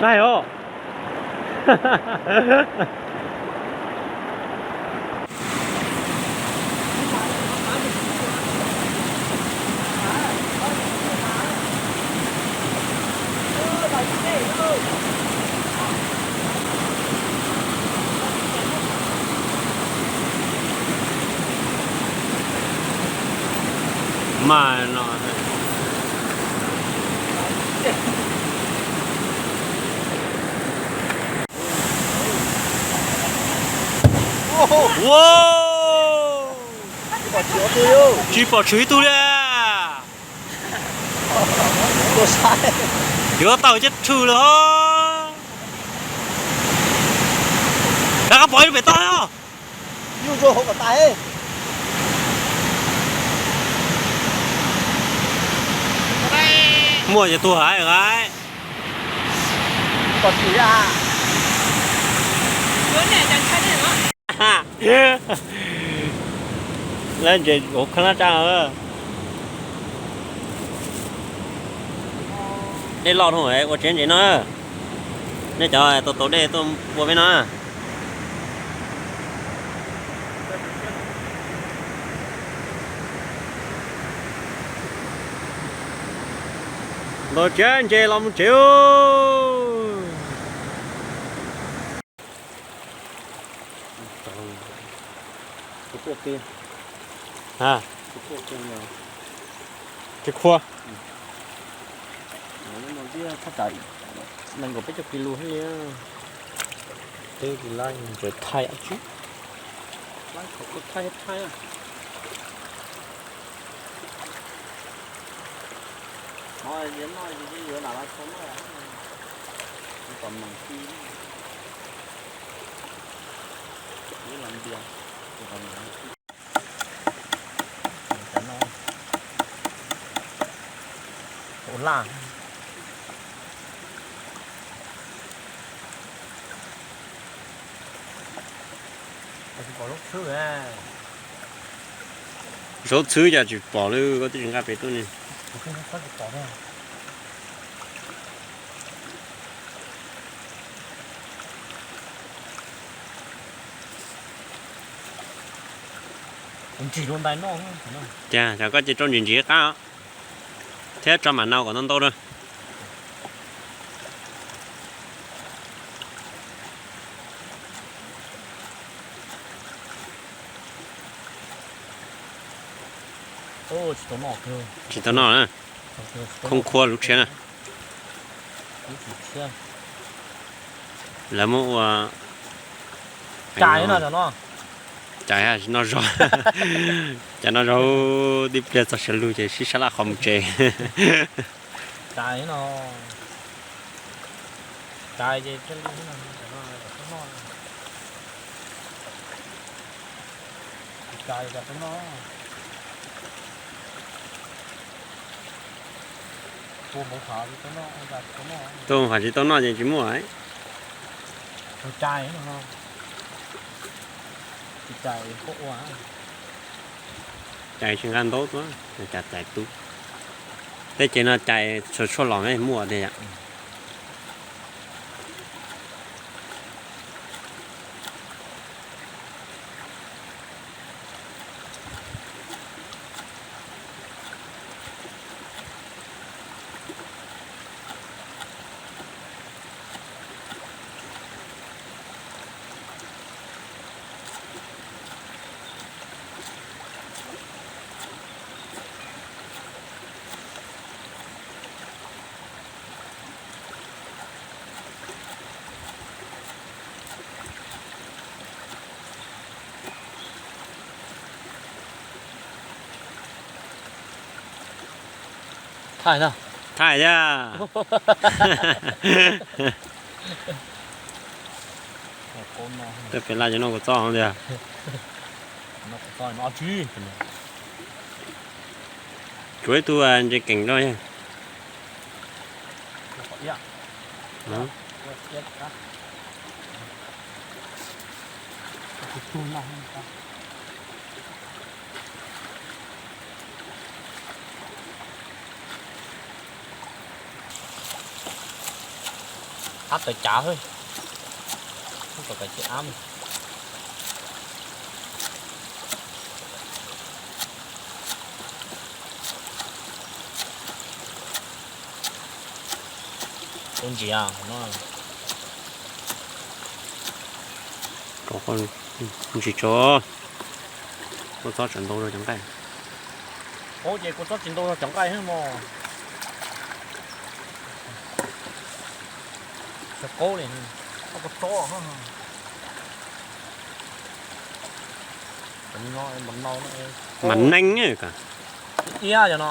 Laig os. Mas no, tsis pom tshwm ib tug li. Yuav tau cab tshwm lawm ho. Rov qab pom ib lub pem toj os. Muaj ces tuag haiv haiv. Lawv ntses hauv khaub hlab tsa. Dej loj dhau, ua tsev ntses no. Nej cov tau tau dej tuaj ua peb no. Ntau tsev ntses los mus tsev. Tsis khua. Nees nkaum peb caug kis lus thiab li. Twb tsis laib, thaij tsis. Laib thaij thaij. Noj, noj, yuav lam lam tau noj. Kom mam ti, lam npias, kom mam ti. Cov no, ua laj. Zaub txhwb cas tsis pom li, koj twb tsis nqa pem tuaj ne. Cas, cas koj ces rau ntsis ntsis qab os, thiab tso mam nau kom ntau ntau na. Tsis tau noj na. Khoob khuab lub tshiab na. Lawv muab ua cais, noj zog, cais noj zog, tib pliag txog sawv lug ces sib sab laj qhov mus tsev. Tuaj hauv tsis tau noj ces tsis muaj. Cais tsis nqa ntaub tuaj, cas cais tub. Tej ces no cais tshuav tshuaj los muaj tiag yom. Thaij thiab. Tej pem laj ces noj kua txob tiag. Tsuav ib tug ntses keem rau. Ab tawv cav hwb. Ab tawv cav ab. Ntsis no. Ntsis tso. Kua txob tseem ntau zog cov nqaij. Ub, ces kua txob tsis ntau zog cov nqaij hwb mog. Cov qaub li, kua txob. Mas neeg ka. Iab cov no.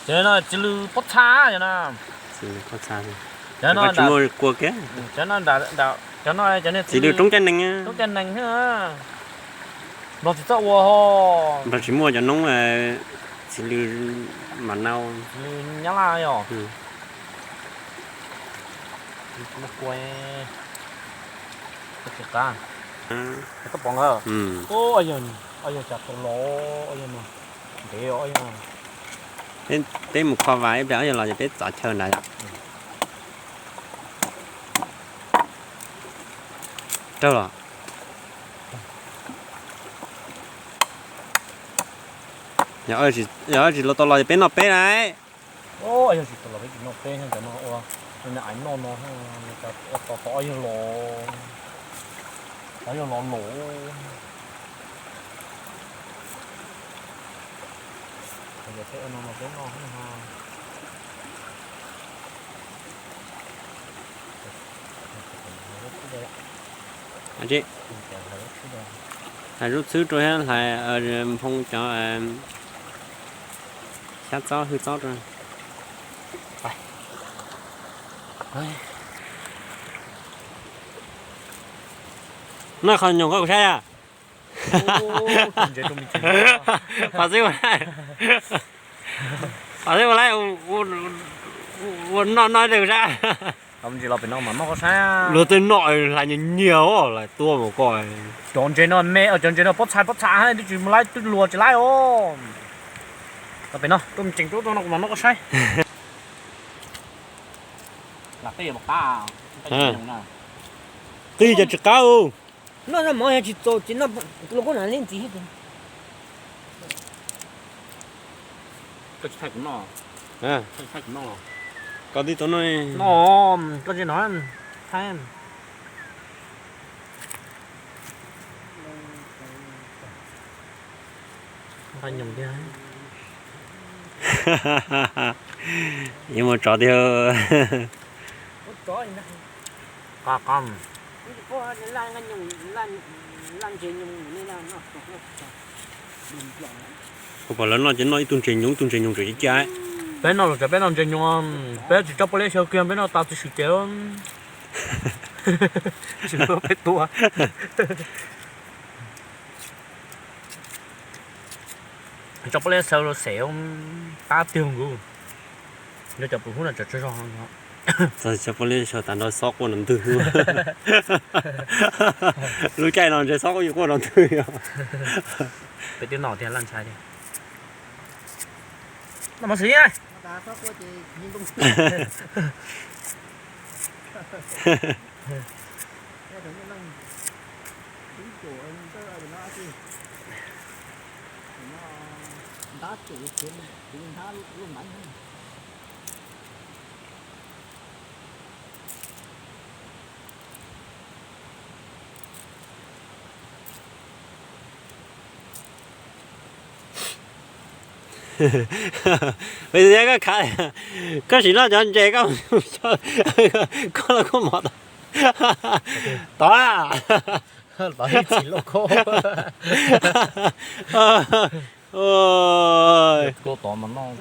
Cov no txiv lws pob txha cov no. Txiv lws pob txa. Cov no tsis muaj kua kiag. Cov no, cov no cov niag txiv lws roob caj nees, roob caj nees. Nplog tsis txawj ua ho. Nplog tsis muaj cov noob txiv lws mam nau. Txiv lws nyab laj yom. Kua tsis qab. Koj pom nka. Yog cas tau los, yog no. Ntev. Peb mus kho vas ib pliag, yog los ces peb txav chaw nrad. Raug los. Yog tsis los tau los ces peb noj peb lauj. Yog tsis tau los peb tsis noj peb, cov no ua, nws aiv noj no, ua tau tau yog los, tau yog los los. Peb ua no no peb noj. Hlais zub txhwb rau thiab hlais nphoo cov xyab txob hwj txob rau. Noj qhov nyuag koj kuv saib a. Pov xwb ua laib, pov xwb ua laib, ua noj noj kuv saib. Luag tej noj hlais nyias nyias os, lawv tuaj mus koj. Cov ntses no me, cov ntses no pob txha pob txha, twb tsis mus laib twb luag tsis laib os. Pem no, tuaj tseem tuaj no kuv mam noj koj saib. Qij cov tsis qab. Noj mov yog tsis txaus ces noj los koj na li ntxiv. Koj tsis thaij kuv noj. Koj tib tau noj. Koj tsis noj, thaij. Nqa nyoos tiag. Yuav mus tsov tiag. Qa qa. Kuv pom lawv noj ces noj ib tug ntses nyoos ib tug ntses nyoos tseem ib cai. Peb noj los tseem peb noj ntses nyoos, peb tsis tsob pob liab xyaw kiag peb noj tas txi swm ces. Tsis peb tua. Tsob pob liab xyaw los xev tab tiag nkuv. Nco cov pus hub no tseem tsaug zog. Txog tsob pob liab xyaw tas nrho xob quaj nrov ntwg. Lub caij no ntshe xob quaj yuav quaj nrov ntwg yog. Peb twb noj tiag laj ntshai tiag. Noj mov xwb. Koj khav, koj sim noj cov ntses koj, koj los koj mov tod. Tod. Tod ib txhis lauj kaub. Koj tod mas noj.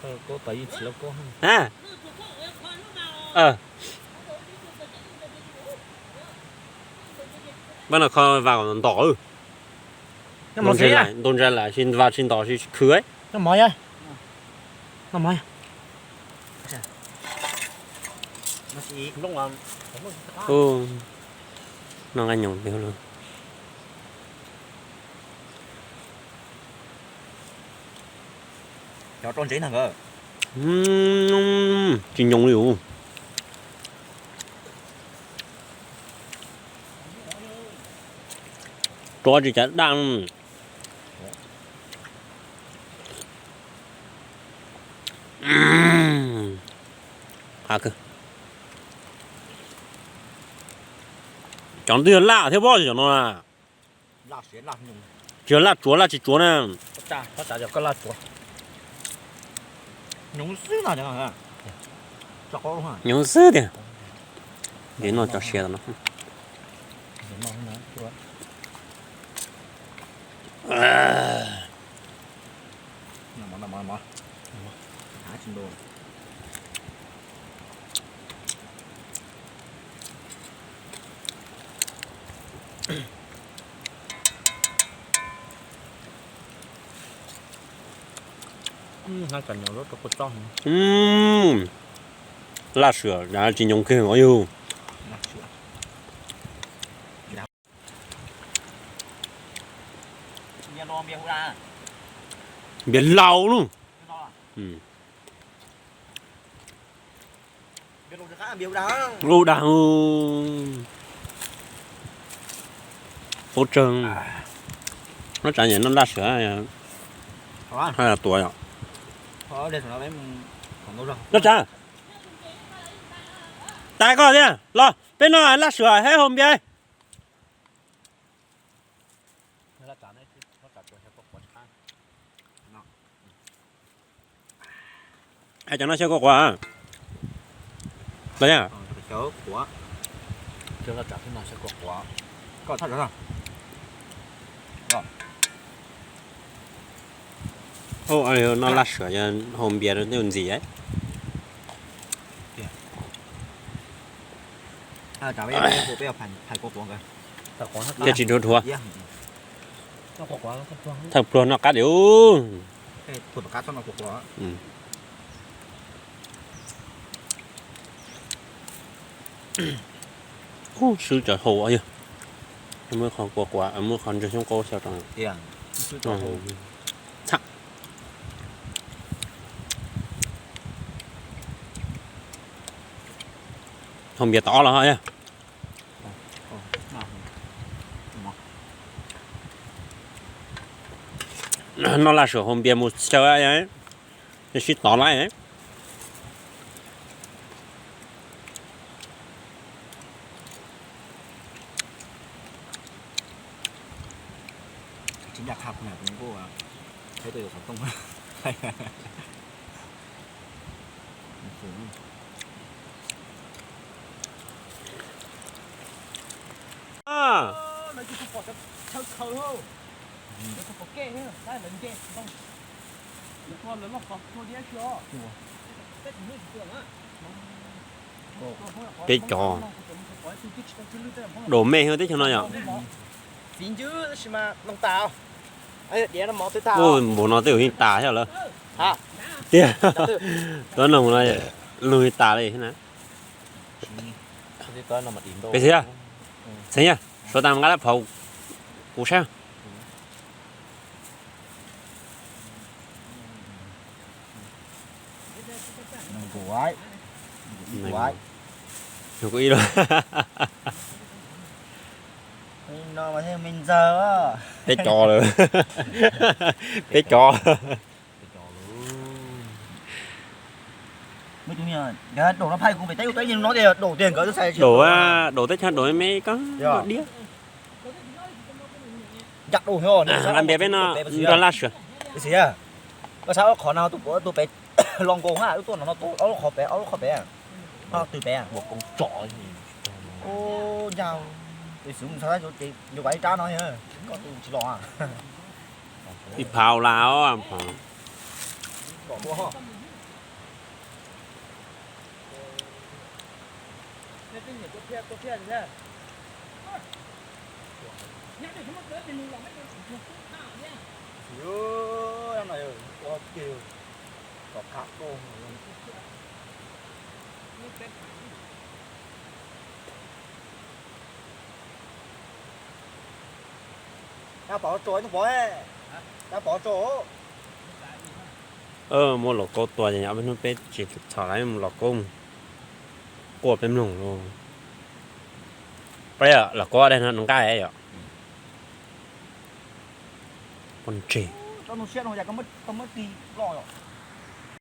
Koj tod ib txhis lauj kaub. Pab no kho vas kom ntom. Ntaus ntshai lawm, tsis vas tsis ntom tsis khwv. Noj nqaij nyoos tiag lauj. Cov rau ntsev no nkawd. Tsis nyoos li. Tsuav tsis cas daj. Cov twg laj thiab pob cov no na. Tsis yog laj tsuav laj tsis tsuav na. Nyoos xwb tiag. Nyoos xwb tiag. Nws noj cov sia no. Laj sia tsis nyoos kiag os yug. Npias laus lub. Lub dag. Ub tsawg. Noj tsav nyem noj laj sia. Tuav yom. Noj tsav. Tas koj thiab los peb noj laj sia hab hau npias. Cov no xyaw kua quav. Los yog. Noj laj sia yog hau npias rau tej ntxim. Thiaj tsis dhuav dhuav. Thawj pluag noj qab diam. Swb cov hau yog. Muab qhov kua quav, muab qhov ntsaig xyoob qaub xyaw rau. Hau npias tom ob los yog. Noj laj sia hau npias mus xyaw, sib tov lawm. Peb cov, daus me xwb teb chaws no yom. Ub, npaum no tej zaum yeej tas thiab lawm. Tiag, tuaj nug no lug tas li na. Peb xwb, txheev yog, suav tas nqa lab phau kuv saib. Peb cov lawm. Peb cov. Daus, daus teb chaws daus me me koj diab. Nqa npias peb no nrog laj sia. Koj saib ob qhov no tus puav tus pem los nkaus na, lub tuaj no no tus ob lub qhov pem, ob lub qhov pem. Twg pem? Ncaj, tus xwv mus txog yuav pais ib rab no, koj tus tsis los. Ib phav ua la os. Dab pov tso, dab pov tso. Muab los kaub tua ces ob peb hnub peb tsis txhom lawm, mus los kaub mus quaj peb mloog lauj. Peb los kaub daim no nqaij yom. Poj ntseg.